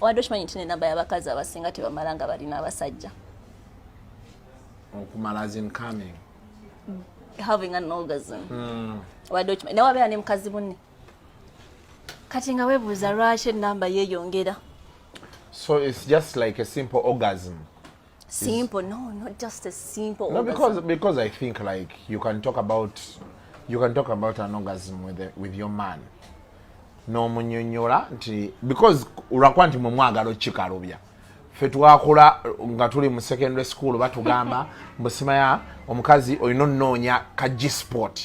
Obadde okimanyi nti nenamba y'abakazi abasinga tebamala nga balina abasajja? Okumala as in coming? Having an orgasm. Obadde okimanyi nawe abeera ne mukazi munne, kati nga weebuuza lwaki enamba yeeyongera? So it's just like a simple orgasm? Simple? No, not just a simple No, orgasm. because I think like you can talk about an orgasm with your man n'omunyonyola nti because olwakuba nti mwe mwagala okikalubya. Ffe twakula nga tuli mu secondary school, batugamba mbu simanya omukazi olina onoonya ka G-spot,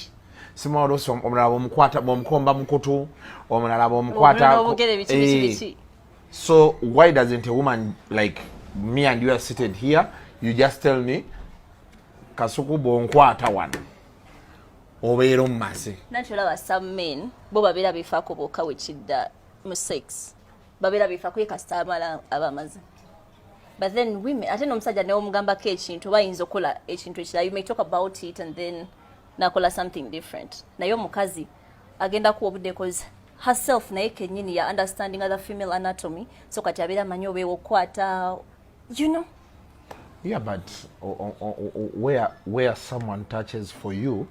simanya oluusi omulala bwomukwata bwomukomba mukutu, omulala bwomukwata Obugere, biki, biki, Eh, biki. So why doesn't a woman, like me and you are seated here, you just tell me, "Kasuku, bwonkwata wano obeera omumase"? Nanti olaba some men bo babeera beefaako bokka. Wekidda mu sex babeera beefaako, ye kasita amala aba amaze. But then women, ate n'omusajja newomugambako ekintu oba ayinza okukola ekintu ekirala. You may talk about it and then nakola something different. Naye omukazi agenda kuwa obudde cause herself naye kenyini ya understanding other female anatomy, so kati abeera amanyi obeewa okukwata. Yeah, but where someone touches for you,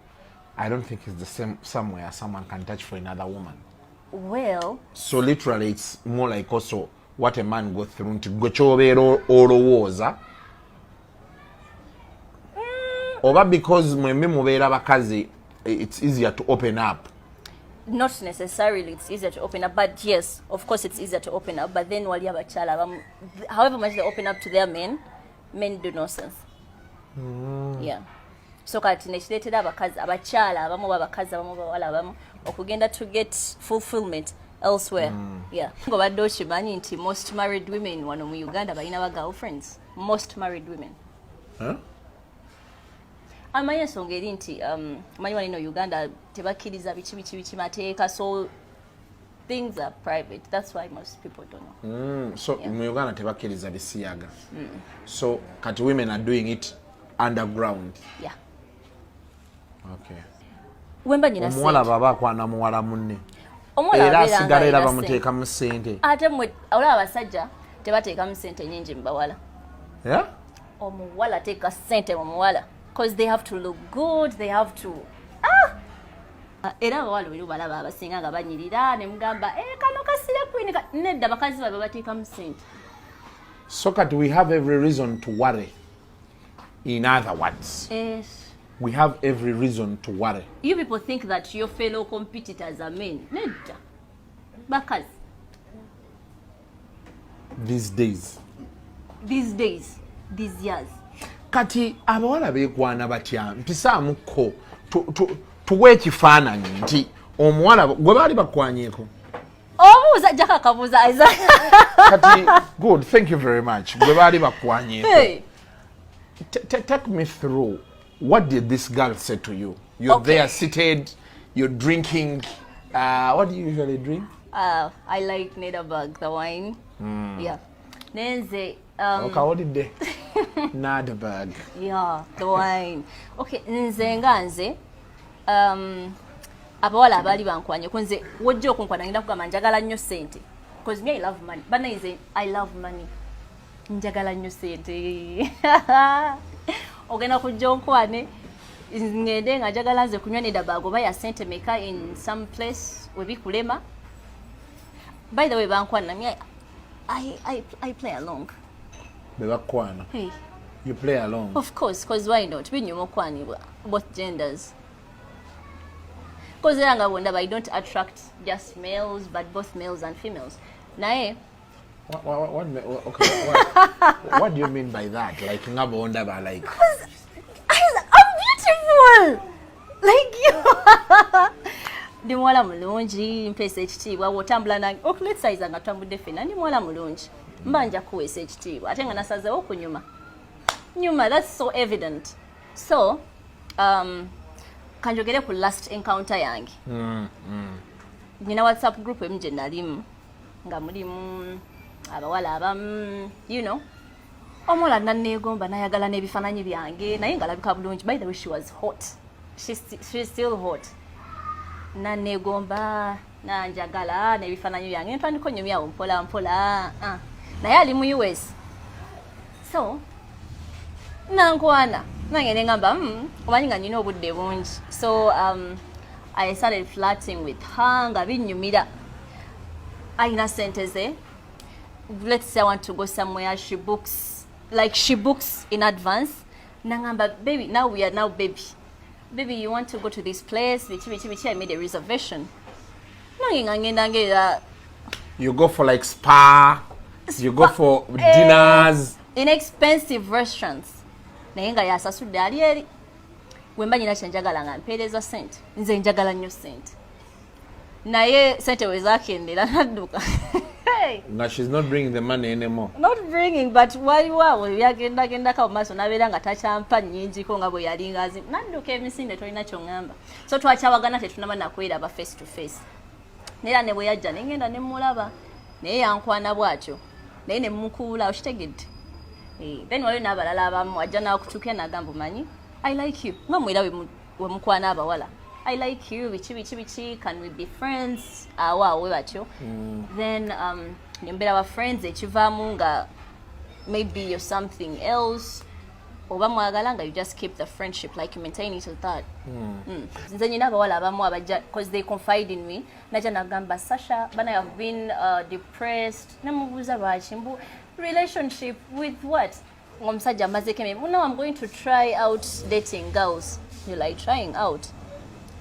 I don't think it's the same somewhere someone can touch for another woman. Well, So literally it's more like also what a man go through, nti gwe kyobeera olowooza oba because mwembi mubeera bakazi, it's easier to open up. Not necessarily it's easier to open up, but yes, of course it's easier to open up. But then wali abakyala abamu, however much they open up to their men, men do nonsense. Yeah, so kati nekireetera abakazi, abakyala abamu oba abakazi abamu, bawala abamu okugenda to get fulfillment elsewhere. Yeah, ng'obadde okimanyi nti most married women wano mu Uganda balina ba girlfriends? Most married women. Huh? Amanyi ensonga eri nti amanyi wano ino Uganda tebakkiriza biki biki biki mateeka, so things are private. That's why most people don't know. So mu Uganda tebakkiriza bisiyaga, so kati women are doing it underground? Yeah. Okay. Wemba nyina Omuwala sente. bw'aba akwana muwala munne, Omuwala era abeera nga asigala era alina bamuteekamu sente? Ate mmwe olaba abasajja tebateekamu sente nyingi mu bawala. Yeah? Omuwala ateeka sente mu muwala because they have to look good, they have to, ah! Era abawala oli balaba abasinga nga banyirira ne mugamba, "Eh, kano ka slay queen nedda, bakazi babe bateekamu sente. So kati we have every reason to worry, in other words? Yes. We have every reason to worry. You people think that your fellow competitors are men. Nedda, bakazi. These days. These days, these years. Kati abawala beekwana batya? Mpisaamuko tuwe ekifaananyi nti omuwala gwe baali bakwanyeeko. Obuuza jaka akabuuza Isaac. Kati good, thank you very much. Gwe baali bakwanyeeko, Hey. Take me through, what did this girl say to you? You're there seated, you're drinking, what do you usually drink? I like Nederburg, the wine. Yeah, nenze Okawulidde, Nederburg. Yeah, the wine. Okay, nze nga nze abawala abaali bankwanye ko, nze wojja okunkwana ngenda kugamba njagala nnyo ssente because me, I love money. Banaye, nze I love money, njagala nnyo ssente. Ogenda kujja onkwane ngende nga njagala nze kunywa Nederburg oba ya sente meka in some place webikulema. By the way, bankwana me, I play along. Be bakwana? Hey. You play along? Of course, 'cause why not? Binyuma okwanibwa, both genders. 'Cause era nga bwondaba, I don't attract just males but both males and females. Naye Okay, what do you mean by that? Like nga bwondaba, like I'm beautiful like you. Ndi muwala mulungi, mpeesa ekitiibwa bw'otambula nange. Okuletsayiza nga tutambudde ffenna, ndi muwala mulungi, mba nja kuweesa ekitiibwa ate nga nasazeewo okunyuma nyuma. That's so evident. So kanjogere ku last encounter yange. Nina WhatsApp group emu gye nalimu nga mulimu abawala abamu. Omuwala nanneegomba, nayagala n'ebifaananyi byange, naye ng'alabika bulungi. By the way, she was hot. She's still hot. Nanneegomba, nanjagala n'ebifaananyi byange, ntandika onyumyawo mpola mpola. Ah. Naye ali mu US, so nankwana nange nengamba, omanyi nga nina obudde bungi." So I started flirting with her nga binyumira. Alina sente ze. Let's say I want to go somewhere, she books, like she books in advance. Nangamba, "Baby," now we are now baby, "Baby, you want to go to this place?" Biki biki biki. I made a reservation. Nange nga ngenda ngeera. You go for like spa, you go for dinners. In expensive restaurants, naye nga yasasudde ali eri. Wemba nyina kyenjagala nga mpeereza sente. Nze njagala nnyo sente, naye sente wezakendera nadduka. Hey! Nga she's not bringing the money anymore. Not bringing, but waliwo awo byagendagendako mu maaso nabeera nga takyampa nnyingiko nga bwe yalinga azi. Nadduka emisinde, tolina kyoŋŋamba. So twakyawagana, tetunaba nakweraba face to face. Neera ne bwe yajja nengenda ne mulaba, naye yankwana bw'atyo, naye ne mukuula. Okitegedde? Eh, then waliwo n'abalala abamu ajja nakutuukira nagamba, "Omanyi, I like you," nga mwera we mukwana abawala, "I like you," biki biki biki, "Can we be friends?" Awo awo we batyo. Then nembeera ba friends, ekivaamu nga maybe you're something else oba mwagala nga you just keep the friendship, like you maintain it at that. Nze nyina abawala abamu abajja because they confide in me. Najja nagamba, "Sasha bana, have been depressed." Nemubuuza lwaki. Mbu relationship with what? Ng'omusajja amazeko emirimu. "Now I'm going to try out dating girls." You like trying out,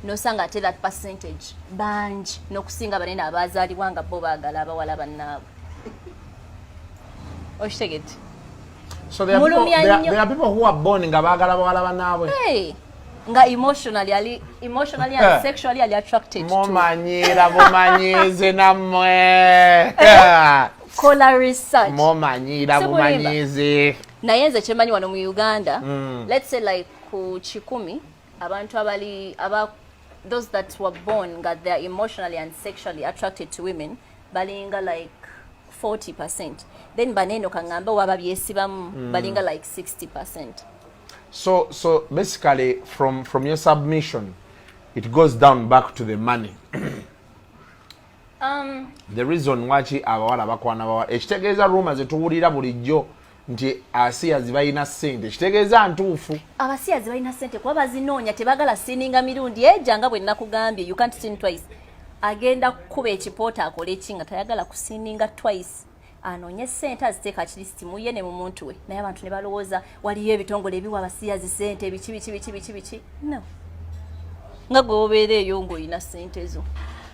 nosanga ate that percentage bangi n'okusinga banene abazaalibwa nga bo baagala abawala bannaabwe. Okitegedde? So there are people, Mulumya nnyo. there are people who are born nga baagala bawala bannaabwe. Hey, nga emotionally ali, emotionally and sexually ali attracted to. Mumanyiira bumanyiizi nammwe. Kola research. Mumanyiira Si bulimba. bumanyiizi. Naye nze kyemanyi wano mu Uganda, let's say like ku 100 abantu abali aba, those that were born nga they are emotionally and sexually attracted to women, balinga like 40%. Then baneno kaŋŋambe waba byesibamu balinga like 60%. So basically from your submission, it goes down back to the money. The reason waki abawala bakwana bawala, ekitegeeza rumour zetuwulira bulijjo nti asiyazi balina ssente, ekitegeeza ntuufu. Abasiyazi balina sente kuba bazinoonya, tebagala sininga mirundi eja. Nga bwe nakugambye, you can't sin twice. Agenda kukuba ekipoota akole ki nga tayagala kusininga twice? Anoonye sente aziteeka at least muye ne mu muntu we. Naye abantu ne balowooza waliyo ebitongole ebiwa abasiyazi sente, biki biki biki biki biki. No, nga gwe obeera eyo ng'olina sente zo,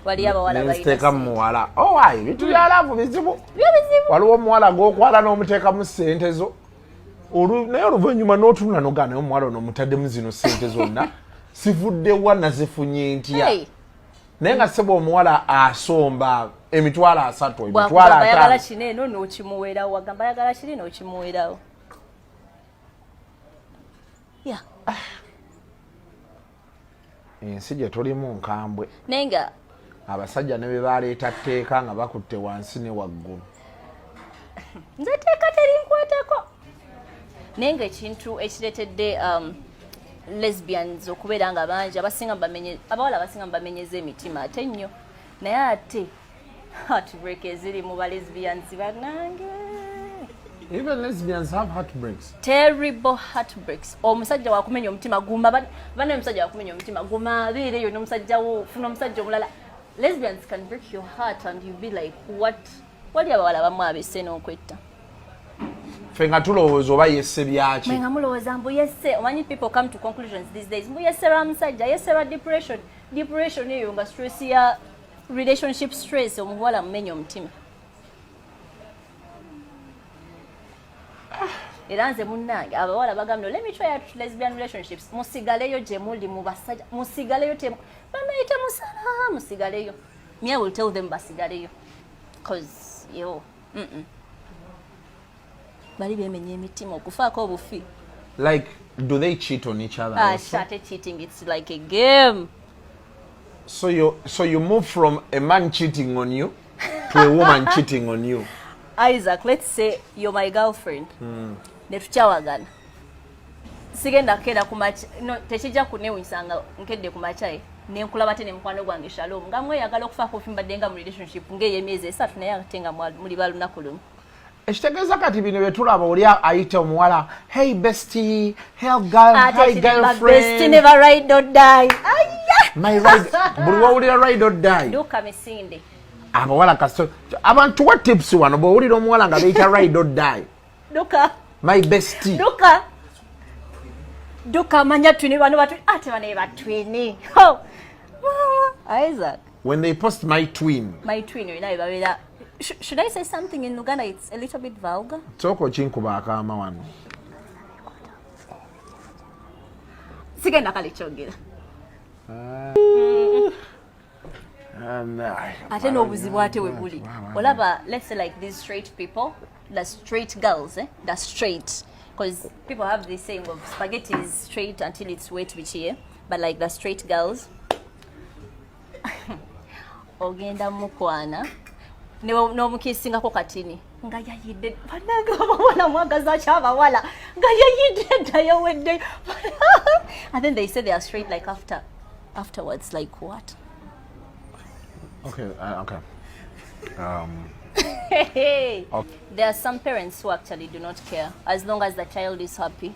waliyo abawala balina nenziteeka mu sente. Muwala owayi bintu bya love bizibu. Byo bizibu. Waliwo omuwala gwokwala n'omuteekamu sente zo. Naye oluvannyuma n'otunula nogaa, naye omuwala ono omutaddemu zino sente zonna sivuddewa, nazifunye ntya? Hey, Naye nga sebo omuwala asomba 30,000, emitwalo bwakugamba ayagala 50. Kino eno n'okimuweerawo, wagamba ayagala kiri n'okimuweerawo, yeah. Ensi gye tulimu nkambwe. Naye nga Abasajja ne bwe baleeta tteeka nga bakutte wansi ne waggulu. Nze etteeka terinkwatako, naye nga ekintu ekireetedde lesbians okubeera nga bangi, abasinga bamenye, abawala abasinga bamenyeza emitima ate nnyo. Naye ate heartbreak eziri mu ba lesbians, bannange. Even lesbians have heartbreaks. Terrible heartbreaks. Omusajja wakumenya omutima, guma. Bana, omusajja wakumenya omutima, guma, abeereyo n'omusajja wo, funa omusajja omulala. Lesbians can break your heart and you be like, "What?" Wali abawala bamu abesse n'okwetta. Ffe nga tulowooza oba yesse byaki. Mwe nga mulowooza mbu yesse. Omanyi people come to conclusions these days, mbu yesse lwa musajja, yesse lwa depression. Depression eyo nga stress ya relationship stress, omuwala mumenya omutima. Era nze munnange abawala bagambye, "Let me try out lesbian relationships." Musigaleyo gye muli mu basajja, musigaleyo. Banaye temusala, musigaleyo. Me, I will tell them basigaleyo, 'cause yo Bali bemenya emitima okufaako obufi. Like, do they cheat on each other Ah, also? Ate cheating, it's like a game. So you move from a man cheating on you to a woman cheating on you. Isaac, let's say you're my girlfriend, netukyawagana. Sigenda kukeera ku makya, no, tekijja kunewunyisa nga nkedde ku makya nenkulaba te ne mukwano gwange Shalom nga mweyagala okufaako ofi. Mbadde nga mu relationship ng'ey'emyezi 3, naye ate nga muli ba lunaku lumu. Ekitegeeza kati bino bye tulaba, oli ayita omuwala, "Hey bestie, hey girl, Ate hey kiri ba bestie girlfriend." Never ride or die. Aya! My ride, buli wawulira ride or die, Duka misinde. Abawala kaso abantu wa tips wano, bw'owulira omuwala nga beyita ride or die, Duka. my bestie, Duka. Duka, manya twin, bano batu ate bano ba twin. Ho. Mama, Isaac. When they post "my twin", My twin olina babeera. Should I say something in Luganda? It's a little bit vulgar. Sooka okinkuba akaama wano. Sigenda kale kyogera. Ate n'obuzibu ate we buli, olaba, let's say like these straight people, the straight girls, eh? The straight, because people have this saying of spaghetti is straight until it's wet, biki, eh? But like the straight girls, ogenda mukwana n'omukisingako katini nga yayidde, bannange abawala mwagaza ki abawala nga yayidde dda yawedde, and then they say they are straight like afterwards, like what? Okay. Hey. Okay. There are some parents who actually do not care as long as the child is happy.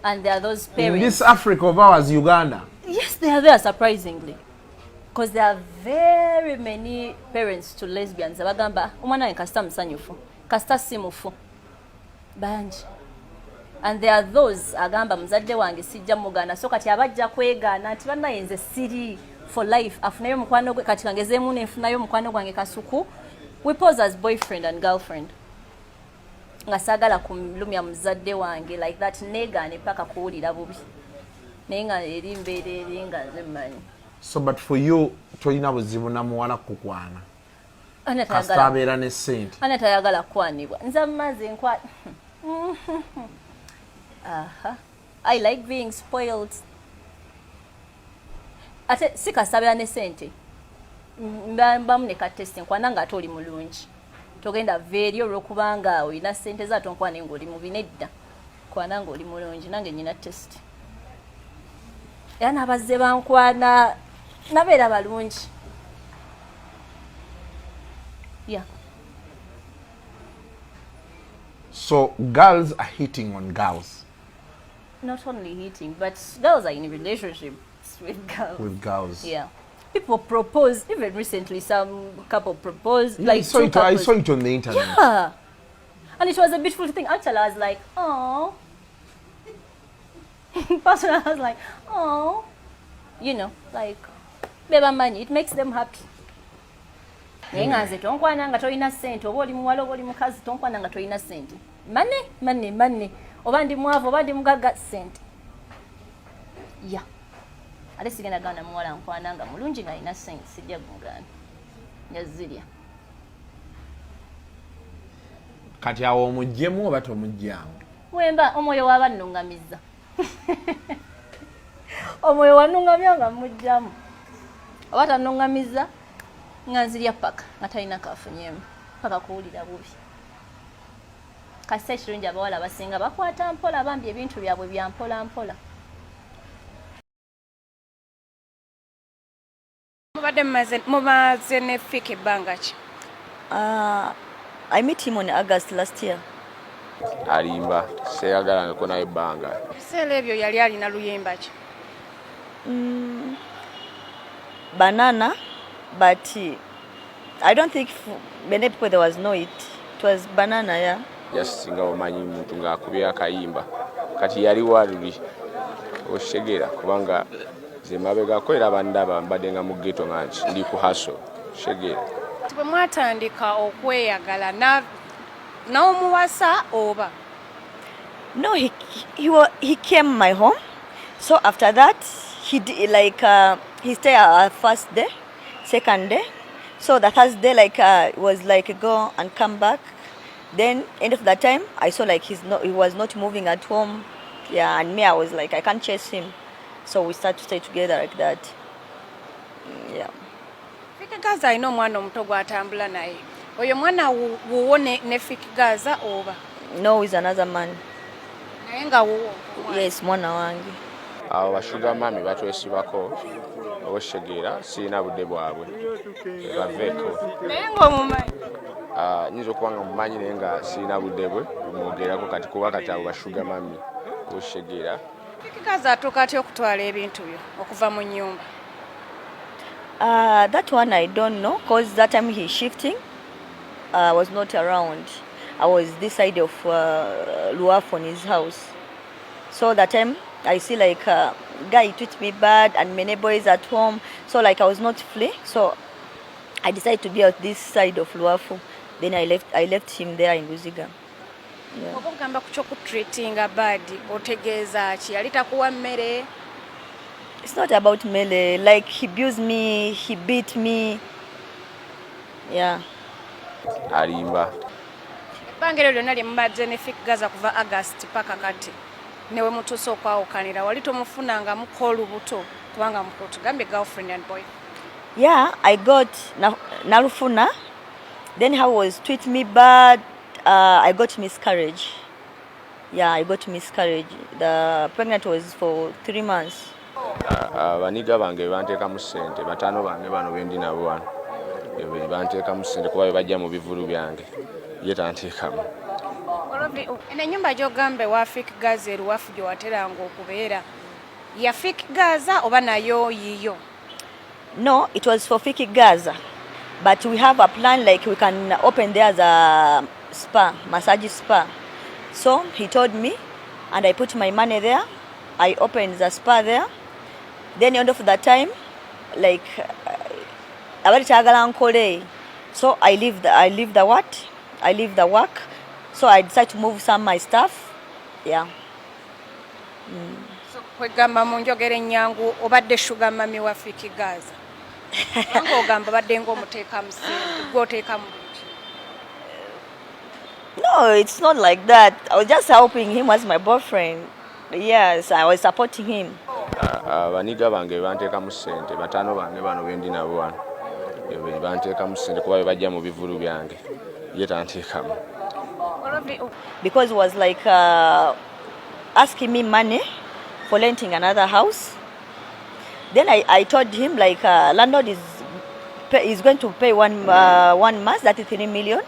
And there are those In parents. this Africa of ours, Uganda? Yes, they are there, surprisingly. Because there are very many parents to lesbians. Abagamba, omwana wange kasita musanyufu, kasita si mufu. Bangi. And there are those agamba muzadde wange sijja mugaana, so kati abajja kwegaana nti bannaye nze siri for life, afunayo mukwano gwe, kati kangezeemu nenfunayo mukwano gwange Kasuku, we pose as boyfriend and girlfriend nga saagala kulumya muzadde wange like that, negaane paka kuwulira bubi, naye nga eri mbeera eri nga nze mmanyi. So but for you, tolina buzibu na muwala kukwana Ani kasita atayagala? Abeera ne sente. Ani atayagala kwanibwa? Nze amazzi nkwa, aha, I like being spoiled. Ate si kasabira ne sente, mbamu ne ka taste, nkwana nga ate oli mulungi, togenda va eri olwokubanga olina sente za tonkwane ngaoli mubi, nedda, kwana nga oli mulungi, nange nyina taste, era n'abazze bankwana nabeera balungi, yeah. So girls are hitting on girls? Not only hitting, but girls are in relationships with girls. With girls. Yeah. People propose. Even recently, some couple proposed. Yeah, Like I saw two it, I couples. saw it on the internet. Yeah. And it was a beautiful thing. Actually, I was like, oh. Personally, I was like, oh. Like, beba money. It makes them happy. Naye nga nze tonkwana nga tolina ssente, oba oli muwala oba oli mukazi, tonkwana nga tolina ssente. Money, money, money, oba ndi mwavu oba ndi mugagga, ssente ya. Ate sigenda gaana muwala nkwana nga mulungi nga alina ssente, sijja mugaana, njazirya. Kati awo omuggyemu oba tomugyamu? Wemba omwoyo waba nnungamiza, omwoyo wanungamya nga mugjamu, oba tanungamiza nga nzirya paka nga talina kafunyemu, paka kuwulira bubi. Kasita ekirungi abawala abasinga bakwata mpola, bambi ebintu byabwe bya mpola mpola. Mubadde mumaze ne Fik ebbanga ki? I met him on August last year. Alimba, seyagalangako naye ebbanga. Ebiseera ebyo yali alina luyimba ki? Banana, but I don't think many people there was know it. It was Banana, yeah. Just nga omanyi muntu ng'akubye akayimba, kati yali waluli okitegeera, kubanga nze mabegako era bandaba mbadde nga mu ghetto nga ndi ku hustle, kitegeera. Bwe mwatandika okweyagala n'omuwasa oba? No, he came my home. So after that, he did, like he stayed our first day, second day. So the third day, like was like go and come back. Then end of that time, I saw like he was not moving at home. Yeah, and me, I was like, I can't chase him. So we start to stay together like that. Yeah. Fik Gaza alina omwana omuto gw'atambula naye, oyo mwana wuwo ne Fik Gaza oba? No, he's another man. Naye nga wuwo omwana. Yes, mwana wange. Abo ba sugar mummy batwesibako, okitegeera, sirina budde bwabwe, baveeko. Naye ng'omumanyi? Ah, nyinza okuba nga mumanyi naye nga sirina budde bwe bumwogerako kati, kuba kati abo ba sugar mummy, okitegeera? Fik Gaza atuuka atya okutwala ebintu byo okuva mu nnyumba? That one I don't know because that time he shifting, I was not around. I was this side of Luwafu on his house. So that time I see like guy treat me bad and many boys at home. So like I was not free. So I decided to be out this side of Luwafu. Then I left him there in Buziga. Yeah. Oba ogamba ku kyokutreatinga bad, otegeeza ki? Yali takuwa mmere? It's not about mmere. Like he abused me, he beat me. Yeah. Alimba. Ebbanga eryo lyonna lye mubadde ne Fik Gaza kuva August paka kati newe mutuuse okwawukanira, wali tomufunangamuko olubuto? Kubanga tugambye girlfriend and boy. Yeah, I got nalufuna. Then how was treat me bad. I got miscarriage. Yeah, I got miscarriage. The pregnant was for 3 months. Abanigga bange banteekamu ssente, bataano bange bano bendi nabo wano. Be banteekamu ssente kuba be bajja mu bivulu byange, ye tanteekamu. Eno ennyumba gy'ogamba ewa Fik Gaza e Luwafu gye wateranga okubeera, ya Fik Gaza oba nayo yiyo? No, it was for Fik Gaza. But we have a plan like we can open there as a spa, massage spa. So he told me, and I put my money there. I opened the spa there. Then end of that time, like abali kyagala nkole. So I leave the what? I leave the work. So I decide to move some my stuff. Yeah. So kwegamba mu njogera ennyangu, obadde sugar mummy wa Fik Gaza, kubanga ogamba obadde ng'omuteekamu ssente, gwe oteekamu buli kimu. No, it's not like that. I was just helping him as my boyfriend. Yes, I was supporting him. Abanigga bange banteekamu ssente, bataano bange bano bendi nabo wano. Be banteekamu ssente kuba be bajja mu bivulu byange, ye tanteekamu. Because he was like asking me money for renting another house. Then I told him like landlord is going to pay one month, that is 3 million.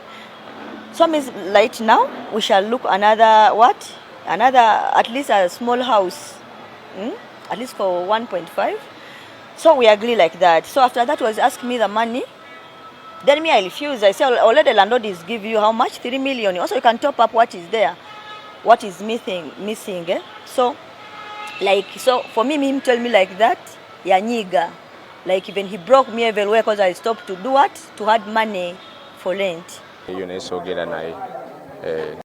So means right now we shall look another what, another at least a small house, At least for 1.5. So we agree like that. So after that was asking me the money. Then me I refuse. I say already landlord is give you how much? 3 million. Also you can top up what is there, what is missing. Eh? So like so for me him tell me like that, yanyiga. Like even he broke me everywhere because I stopped to do what? To add money for rent. Eyo naye soogera naye. Eh,